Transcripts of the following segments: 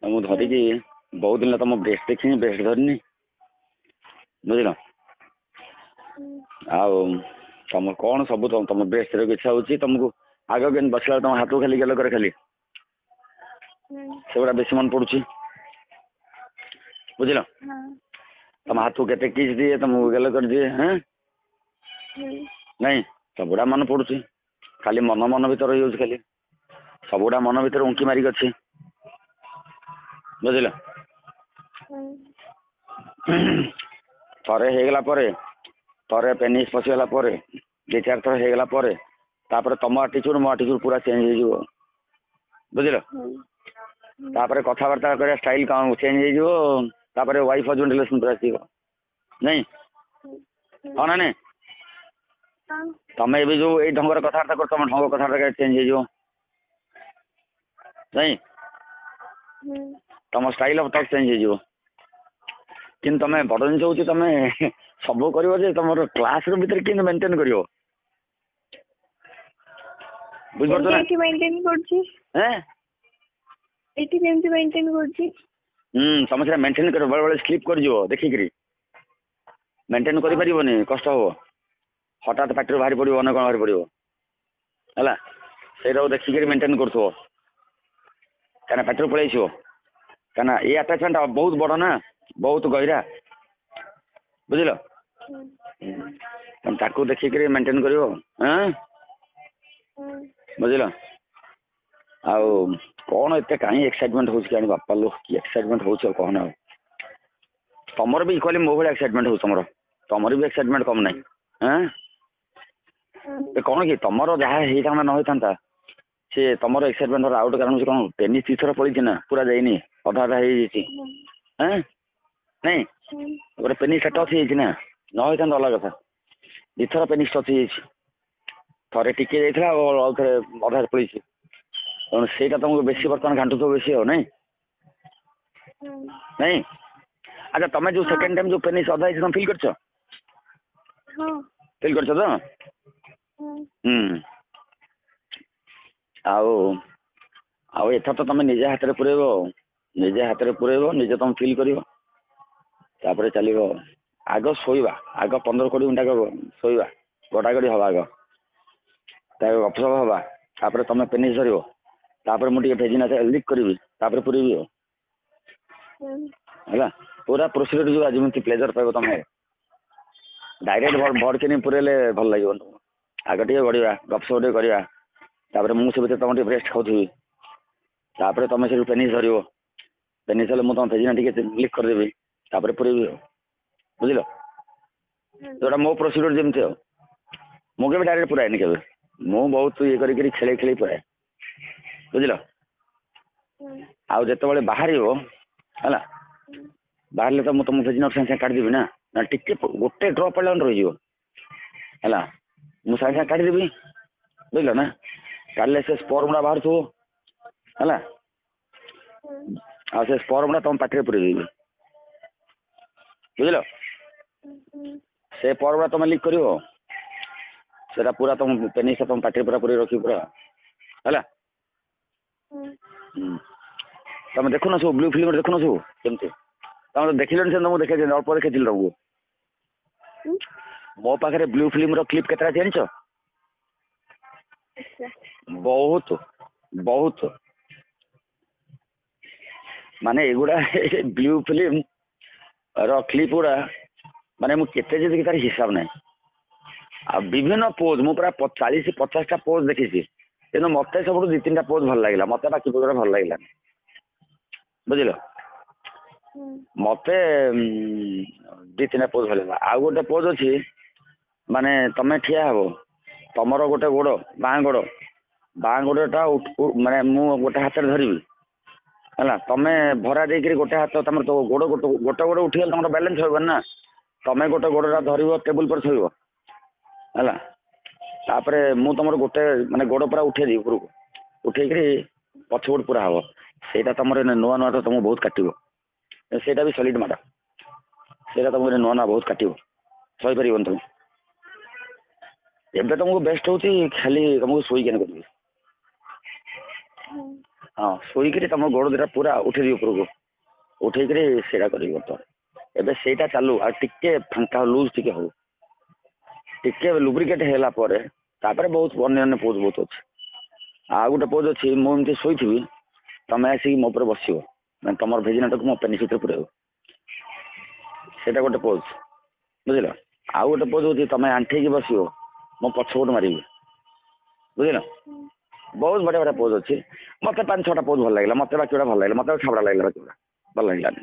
ମୁଁ ଧରିକି ବହୁତ ଦିନ ହେଲା ତମ ବ୍ରେଷ୍ଟ ଦେଖିନି, ବ୍ରେଷ୍ଟ ଧରିନି, ବୁଝିଲ? ଆଉ ତମ କ'ଣ ସବୁ ତମ ବ୍ରେଷ୍ଟ ଇଚ୍ଛା ହଉଛି ତମକୁ। ଆଗ କେମିତି ବସିଲା, ତମ ହାତକୁ ଖାଲି ଗେଲ କରେ ଖାଲି, ସେଗୁଡ଼ା ବେଶୀ ମନେ ପଡୁଛି, ବୁଝିଲ? ତମ ହାତକୁ କେତେ କିସ୍ ଦିଏ, ତମକୁ ଗେଲ କରିଦିଏ। ହଁ, ନାଇଁ, ସବୁଗୁଡ଼ା ମନେ ପଡୁଛି। ଖାଲି ମନ ମନ ଭିତରେ ରହିଯାଉଛି, ଖାଲି ସବୁଗୁଡ଼ା ମନ ଭିତରେ ଉଙ୍କି ମାରିକି ଅଛି, ବୁଝିଲ? ଥରେ ହେଇଗଲା ପରେ, ଥରେ ପେନିସ୍ ପଶିଗଲା ପରେ, 2 4 ଥର ହେଇଗଲା ପରେ, ତାପରେ ତମ ଆଟିଚ୍ୟୁଡ୍ ମୋ ଆଟିଚ୍ୟୁଡ୍ ପୁରା ଚେଞ୍ଜ ହେଇଯିବ, ବୁଝିଲ? ତାପରେ କଥାବାର୍ତ୍ତା କରିବା ଷ୍ଟାଇଲ୍ କ'ଣ ଚେଞ୍ଜ ହେଇଯିବ। ତାପରେ ୱାଇଫ୍ ହଜବେଣ୍ଡ ରିଲେସନ୍ ପୁରା ଆସିବ, ନାଇଁ? ହଁ ନା ନାଇଁ? ତମେ ଏବେ ଯୋଉ ଏଇ ଢଙ୍ଗରେ କଥାବାର୍ତ୍ତା କର, ତମ ଢଙ୍ଗ କଥାବାର୍ତ୍ତା ଚେଞ୍ଜ ହେଇଯିବ, ନାଇଁ? ତମ ଷ୍ଟାଇଲ୍ ଅଫ୍ ଟକ୍ ଚେଞ୍ଜ ହେଇଯିବ। କିନ୍ତୁ ତମେ ବଡ଼ ଜିନିଷ ହେଉଛି, ତମେ ସବୁ କରିବ ଯେ ତମର କ୍ଲାସ୍ ରୁମ୍ ଭିତରେ କେମିତି ମେଣ୍ଟେନ୍ କରିବ, ବୁଝିପାରୁଛ ନା? ଏଇଠି ମେଣ୍ଟେନ୍ କରୁଛି। ଏଁ, ଏଇଠି ଯେମିତି ମେଣ୍ଟେନ୍ କରୁଛି। ତମେ ସେଟା ମେଣ୍ଟେନ୍ କରିବ, ବେଳେବେଳେ ସ୍ଲିପ୍ କରିଯିବ ଦେଖିକିରି, ମେଣ୍ଟେନ୍ କରିପାରିବନି, କଷ୍ଟ ହବ। ହଠାତ୍ ପାଟିରୁ ବାହାରି ପଡ଼ିବ, ଅନ୍ୟ କ'ଣ ବାହାରି ପଡ଼ିବ, ହେଲା? ସେଇଟାକୁ ଦେଖିକିରି ମେଣ୍ଟେନ୍ କରୁଥିବ, କାହିଁକିନା ପାଟିରୁ ପଳେଇ ଆସିବ, କାହିଁକିନା ଏଇ ଆଟାଚମେଣ୍ଟ ବହୁତ ବଡ଼ ନା, ବହୁତ ଗହିରା, ବୁଝିଲ? ତାକୁ ଦେଖିକିରି ମେଣ୍ଟେନ୍ କରିବ, ହଁ, ବୁଝିଲ? ଆଉ କ'ଣ ଏତେ କାହିଁ ଏକ୍ସାଇଟମେଣ୍ଟ ହେଉଛି କେଜାଣି? ବାପା ଲୋ, କି ଏକ୍ସାଇଟମେଣ୍ଟ ହେଉଛି ଆଉ କହନା। ଆଉ ତମର ବି ଇକ୍ୱାଲି ମୋ ଭଳିଆ ଏକ୍ସାଇଟମେଣ୍ଟ ହେଉଛି ତମର, ତମର ବି ଏକ୍ସାଇଟମେଣ୍ଟ କମ୍ ନାହିଁ। ହଁ, କ'ଣ କି ତମର ଯାହା ହେଇଥାନ୍ତା ନ ହେଇଥାନ୍ତା, ସେ ତମର ଏକ୍ସାଇଟମେଣ୍ଟ ଆଉ ଗୋଟେ କାରଣ ହେଉଛି କ'ଣ, ପେନିସ୍ 2 ଥର ପଳେଇଛି ନା, ପୁରା ଯାଇନି, ଅଧା ଅଧା ହେଇଯାଇଛି। ହଁ, ନାଇଁ, ଗୋଟେ ପେନିସ୍ଟା ଟଚ୍ ହେଇଯାଇଛି ନା, ନ ହେଇଥାନ୍ତା ଅଲଗା କଥା। 2 ଥର ପେନିସ୍ ଟଚ୍ ହେଇଯାଇଛି, ଥରେ ଟିକେ ଯାଇଥିଲା ଆଉ ଆଉ ଥରେ ଅଧା ପଳେଇଛି। ତେଣୁ ସେଇଟା ତମକୁ ବେଶୀ ବର୍ତ୍ତମାନ ଘାଣ୍ଟୁଥିବ ବେଶୀ, ଆଉ ନାଇଁ? ନାଇଁ। ଆଚ୍ଛା, ତମେ ଯୋଉ ସେକେଣ୍ଡ ଟାଇମ୍ ଯୋଉ ପେନିସ୍ ଅଧା ହେଇଛି, ତମେ ଫିଲ୍ କରିଛ? ଫିଲ୍ କରିଛ ତ? ହୁଁ। ଆଉ ଆଉ ଏଥର ତ ତମେ ନିଜେ ହାତରେ ପୁରେଇବ, ନିଜେ ହାତରେ ପୁରେଇବ, ନିଜେ ତମେ ଫିଲ୍ କରିବ, ତାପରେ ଚାଲିବ। ଆଗ ଶୋଇବା, ଆଗ 15 20 ମିନିଟ୍ ଆଗ ଶୋଇବା, ଗଡ଼ାଗଡ଼ି ହବା ଆଗ, ତାପରେ ଗପସପ ହବା, ତାପରେ ତମେ ପେନିସ୍ ଧରିବ, ତାପରେ ମୁଁ ଟିକେ ଭେଜିନା ଲିକ୍ କରିବି, ତାପରେ ପୁରେଇବି ଆଉ ହେଲା। ପୁରା ପ୍ରୋସିଡିଓର ଯିବା, ଯେମିତି ପ୍ଲେଜର ପାଇବ ତମେ। ଡାଇରେକ୍ଟ ଭଡ଼କିନି ପୁରେଇଲେ ଭଲ ଲାଗିବନି ତମକୁ। ଆଗ ଟିକେ ଗଡ଼ିବା, ଗପସପ ଟିକେ କରିବା, ତାପରେ ମୁଁ ସେ ଭିତରେ ତମ ଟିକେ ବ୍ରେଷ୍ଟ ଖାଉଥିବି, ତାପରେ ତମେ ସେଠୁ ପେନିସ୍ ଧରିବ, ପେନିସ୍ ହେଲେ ମୁଁ ତମ ଭେଜିନା ଟିକେ ଲିକ୍ କରିଦେବି, ତାପରେ ପୁରେଇବି ଆଉ, ବୁଝିଲ? ଯୋଉଟା ମୋ ପ୍ରୋସିଡିଓର ଯେମିତି। ଆଉ ମୁଁ କେବେ ଡାଇରେକ୍ଟ ପୁରାଏନି କେବେ, ମୁଁ ବହୁତ ଇଏ କରିକିରି ଖେଳେଇ ଖେଳେଇ ପୁରାଏ, ବୁଝିଲ? ଆଉ ଯେତେବେଳେ ବାହାରିବ, ହେଲା, ବାହାରିଲେ ତ ମୁଁ ତମ ଭେଜିନା ସାଙ୍ଗେ ସାଙ୍ଗେ କାଢ଼ିଦେବି ନା, ନା ଟିକେ ଗୋଟେ ଡ୍ରପ୍ ପଡ଼ିଲା ମାନେ ରହିଯିବ, ହେଲା? ମୁଁ ସାଙ୍ଗେ ସାଙ୍ଗେ କାଢ଼ିଦେବି, ବୁଝିଲ ନା? କାଢ଼ିଲେ ସେ ସ୍ପର୍ମ ଗୁଡ଼ା ବାହାରୁଥିବ, ହେଲା? ଆଉ ସେ ସ୍ପର୍ମ ଗୁଡ଼ା ତମ ପାଟିରେ ପୁରେଇ ଦେବି, ବୁଝିଲ? ସେ ସ୍ପର୍ମ ଗୁଡ଼ା ତମେ ଲିକ୍ କରିବ, ସେଟା ପୁରା ତମ ପେନିସ୍ଟା ତମ ପାଟିରେ ପୁରା ପୁରେଇ ରଖିବ ପୁରା, ହେଲା? ତମେ ଦେଖୁନ ସବୁ ବ୍ଲୁ ଫିଲ୍ମରେ, ଦେଖୁନ ସବୁ କେମିତି? ତମେ ତ ଦେଖିଲଣି, ସେ ତମକୁ ଦେଖେଇଛନ୍ତି, ଅଳ୍ପ ଦେଖେଇଥିଲି ତମକୁ। ମୋ ପାଖରେ ବ୍ଲୁ ଫିଲ୍ମର କ୍ଲିପ୍ କେତେଟା ଜାଣିଛ? ବହୁତ ବହୁତ। ମାନେ ଏଗୁଡ଼ା ବ୍ଲୁ ଫିଲ୍ମ ର କ୍ଲିପ୍ ଗୁଡ଼ା, ମାନେ ମୁଁ କେତେ ଯେ ଦେଖି ତାର ହିସାବ ନାହିଁ। ଆଉ ବିଭିନ୍ନ ପୋଜ୍, ମୁଁ ପୁରା 40 50ଟା ପୋଜ୍ ଦେଖିଛି, କିନ୍ତୁ ମତେ ସବୁଠୁ 2 3ଟା ପୋଜ୍ ଭଲ ଲାଗିଲା ମତେ, ବାକି ପୋଜ୍ ଗୁଡ଼ା ଭଲ ଲାଗିଲାନି, ବୁଝିଲ? ମତେ 2 3ଟା ପୋଜ୍ ଭଲ ଲାଗିଲା। ଆଉ ଗୋଟେ ପୋଜ୍ ଅଛି, ମାନେ ତମେ ଠିଆ ହବ, ତମର ଗୋଟେ ଗୋଡ଼, ବାଁ ଗୋଡ଼, ବାଁ ଗୋଡ଼ଟା ମାନେ ମୁଁ ଗୋଟେ ହାତରେ ଧରିବି, ହେଲା? ତମେ ଭରା ଦେଇକିରି ଗୋଟେ ହାତ, ତମର ତ ଗୋଡ଼ ଗୋଟେ ଗୋଡ଼ ଉଠିଗଲେ ତମର ବାଲାନ୍ସ ରହିବନି ନା। ତମେ ଗୋଟେ ଗୋଡ଼ଟା ଧରିବ, ଟେବୁଲ ପରେ ଥୋଇବ, ହେଲା? ତାପରେ ମୁଁ ତମର ଗୋଟେ ମାନେ ଗୋଡ଼ ପୁରା ଉଠେଇଦେବି ଉପରକୁ, ଉଠେଇକିରି ପଛପଟ ପୁରା ହବ। ସେଇଟା ତମର ନୂଆ ନୂଆ ତ ତମକୁ ବହୁତ କାଟିବ, ସେଇଟା ବି ସଲିଡ୍ ମାଡ଼। ସେଇଟା ତମକୁ ନୂଆ ନୂଆ ବହୁତ କାଟିବ, ସହିପାରିବନି ତମେ। ଏବେ ତମକୁ ବେଷ୍ଟ ହେଉଛି ଖାଲି ତମକୁ ଶୋଇକିନା କରିବି। ହଁ, ଶୋଇକିରି ତମ ଗୋଡ଼ ଦୁଇଟା ପୁରା ଉଠେଇଦେବି ଉପରକୁ, ଉଠେଇକିରି ସେଇଟା କରିବି ବର୍ତ୍ତମାନ। ଏବେ ସେଇଟା ଚାଲୁ, ଆଉ ଟିକେ ଫାଙ୍କା ଲୁଜ୍ ଟିକେ ହଉ, ଟିକେ ଲୁବ୍ରିକେଟ୍ ହେଲା ପରେ ତାପରେ ବହୁତ ଅନ୍ୟ ଅନ୍ୟ ପୋଜ୍ ବହୁତ ଅଛି। ଆଉ ଗୋଟେ ପୋଜ୍ ଅଛି, ମୁଁ ଏମିତି ଶୋଇଥିବି, ତମେ ଆସିକି ମୋ ଉପରେ ବସିବ, ମାନେ ତମର ଭେଜିନାଟାକୁ ମୋ ପେନିସ୍ ଭିତରେ ପୁରେଇବ। ସେଇଟା ଗୋଟେ ପୋଜ୍, ବୁଝିଲ? ଆଉ ଗୋଟେ ପୋଜ୍ ହେଉଛି ତମେ ଆଣ୍ଠେଇକି ବସିବ, ମୋ ପଛପଟୁ ମାରିବି, ବୁଝିଲ? ବହୁତ ବଢ଼ିଆ ବଢ଼ିଆ ପୋଜ୍ ଅଛି। ମୋତେ 5 6ଟା ପୋଜ୍ ଭଲ ଲାଗିଲା। ମୋତେ ବାକି ଗୁଡ଼ା ଭଲ ଲାଗିଲା, ମୋତେ ଛାବଡ଼ା ଲାଗିଲା, ବାକି ଗୁଡ଼ା ଭଲ ଲାଗିଲାନି,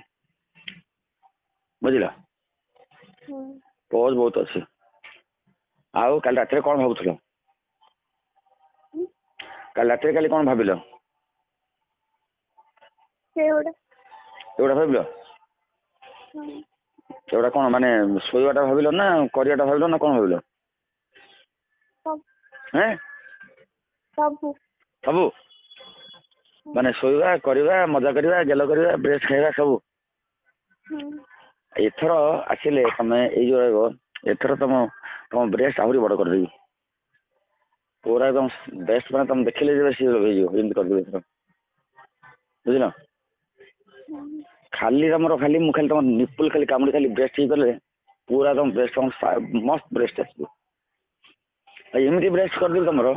ବୁଝିଲ? ପୋଜ୍ ବହୁତ ଅଛି। ଆଉ କାଲି ରାତିରେ କ'ଣ ଭାବୁଥିଲ? କାଲି ରାତିରେ କାଲି କ'ଣ ଭାବିଲ? ସେଗୁଡ଼ା। ଏଗୁଡ଼ା ଭାବିଲ? ଏଗୁଡ଼ା କ'ଣ, ମାନେ ଶୋଇବାଟା ଭାବିଲ ନା କରିବାଟା ଭାବିଲ ନା କ'ଣ ଭାବିଲ? ହେଁ? ସବୁ। ସବୁ, ମାନେ ଶୋଇବା, କରିବା, ମଜା କରିବା, ଗେଲ କରିବା, ବ୍ରେଷ୍ଟ ଖାଇବା, ସବୁ। ଏଥର ଆସିଲେ ତମେ ଏଇ ଯୋଉ ରହିବ, ଏଥର ତମ ବ୍ରେଷ୍ଟ ଆହୁରି ବଡ଼ କରିଦେବି, ପୁରା ଏକଦମ ବେଷ୍ଟ, ମାନେ ତମେ ଦେଖିଲେ ଯେବେ ସିଏ ହେଇଯିବ, ଏମିତି କରିଦେବି ଏଥର, ବୁଝିଲ? ଖାଲି ତମର ଖାଲି ମୁଁ ଖାଲି ତମ ନିପୁଲ ଖାଲି କାମୁଡ଼ି ଖାଲି ବ୍ରେଷ୍ଟ ହେଇଗଲେ ପୁରା ତମ ବ୍ରେଷ୍ଟ, ତମ ମସ୍ତ ବ୍ରେଷ୍ଟ ଆସିବ। ଆଉ ଏମିତି ବ୍ରେଷ୍ଟ କରିଦେବି ତମର।